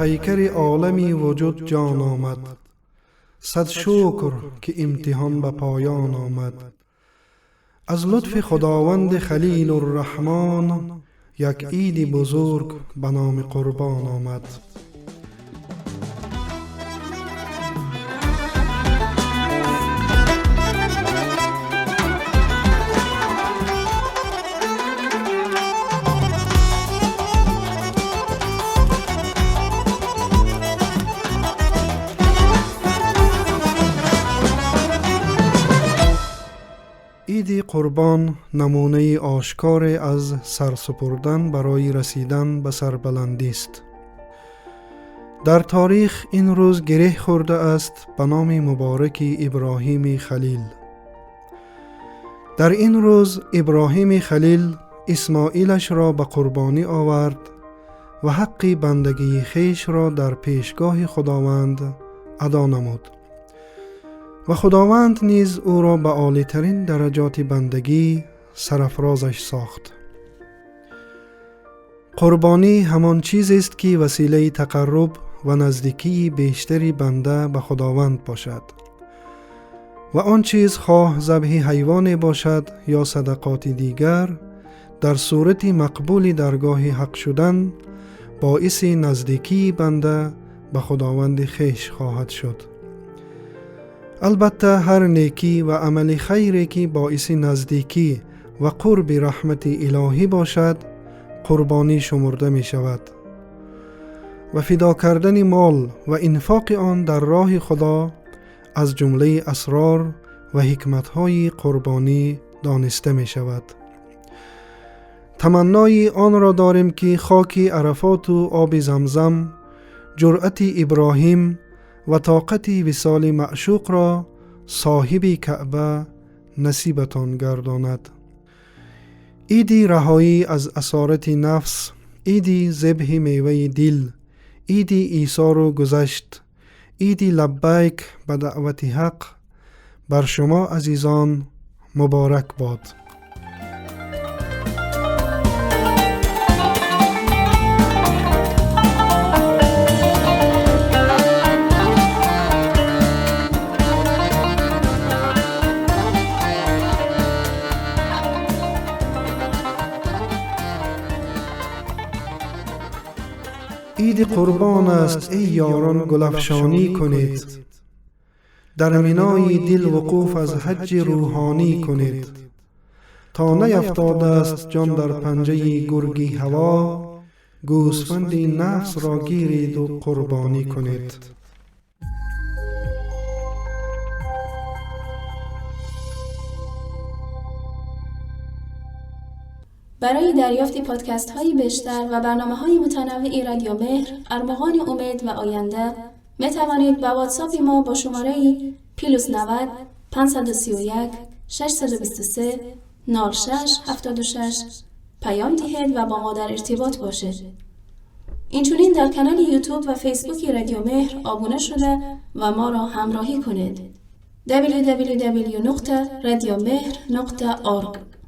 пайкари олами вуҷуд ҷон омад. Сад шукр, ки имтиҳон ба поён омад. Аз лутфи Худованди Халилурраҳмон як иди бузург ба номи Қурбон омад. Иди Қурбон намунаи ошкоре аз сарсупурдан барои расидан ба сарбаландист. Дар таърих ин рӯз гиреҳ хӯрдааст ба номи мубораки Иброҳими Халил. Дар ин рӯз Иброҳими Халил Исмоилашро ба қурбонӣ овард ва ҳаққи бандагии хешро дар пешгоҳи Худованд адо намуд. Ва Худованд низ ӯро ба олитарин дараҷоти бандагӣ сарафрозаш сохт. Қурбонӣ ҳамон чизест, ки василаи тақарруб ва наздикии бештари банда ба Худованд бошад. Ва он чиз хоҳ забҳи ҳайвоне бошад ё садақоти дигар, дар сурати мақбули даргоҳи ҳақ шудан боиси наздикии банда ба Худованди хеш хоҳад шуд. Албатта, ҳар некӣ ва амали хайре, ки боиси наздикӣ ва қурби раҳмати илоҳӣ бошад, қурбонӣ шумурда мешавад. Ва фидо кардани мол ва инфоқи он дар роҳи Худо аз ҷумлаи асрор ва ҳикматҳои қурбонӣ дониста мешавад. Таманнои онро дорем, ки хоки Арафоту оби Замзам ҷуръати Иброҳим ва тоқати висоли маъшуқро соҳиби Каъба насибатон гардонад. Иди раҳоӣ аз асорати нафс, иди зебҳи меваи дил, иди исору гузашт, иди лаббайк ба даъвати ҳақ бар шумо азизон муборак бод. Иди Қурбон аст, эй ёрон, гулафшонӣ кунед. Дар минои дил вуқуф аз ҳаҷҷи рӯҳонӣ кунед. То наифтодааст ҷон дар панҷаи гурги ҳаво, гӯсфанди нафсро гириду қурбонӣ кунед. برای دریافت پادکست های بیشتر و برنامه های متنوع رادیو مهر، ارمغان امید و آینده، می توانید با واتساپ ما با شماره پلس 90 531 623 06 76 پیام دهید و با ما در ارتباط باشید. اینچنین در کانال یوتیوب و فیسبوک رادیو مهر آبونه شده و ما را همراهی کنید. www.radiomehr.org.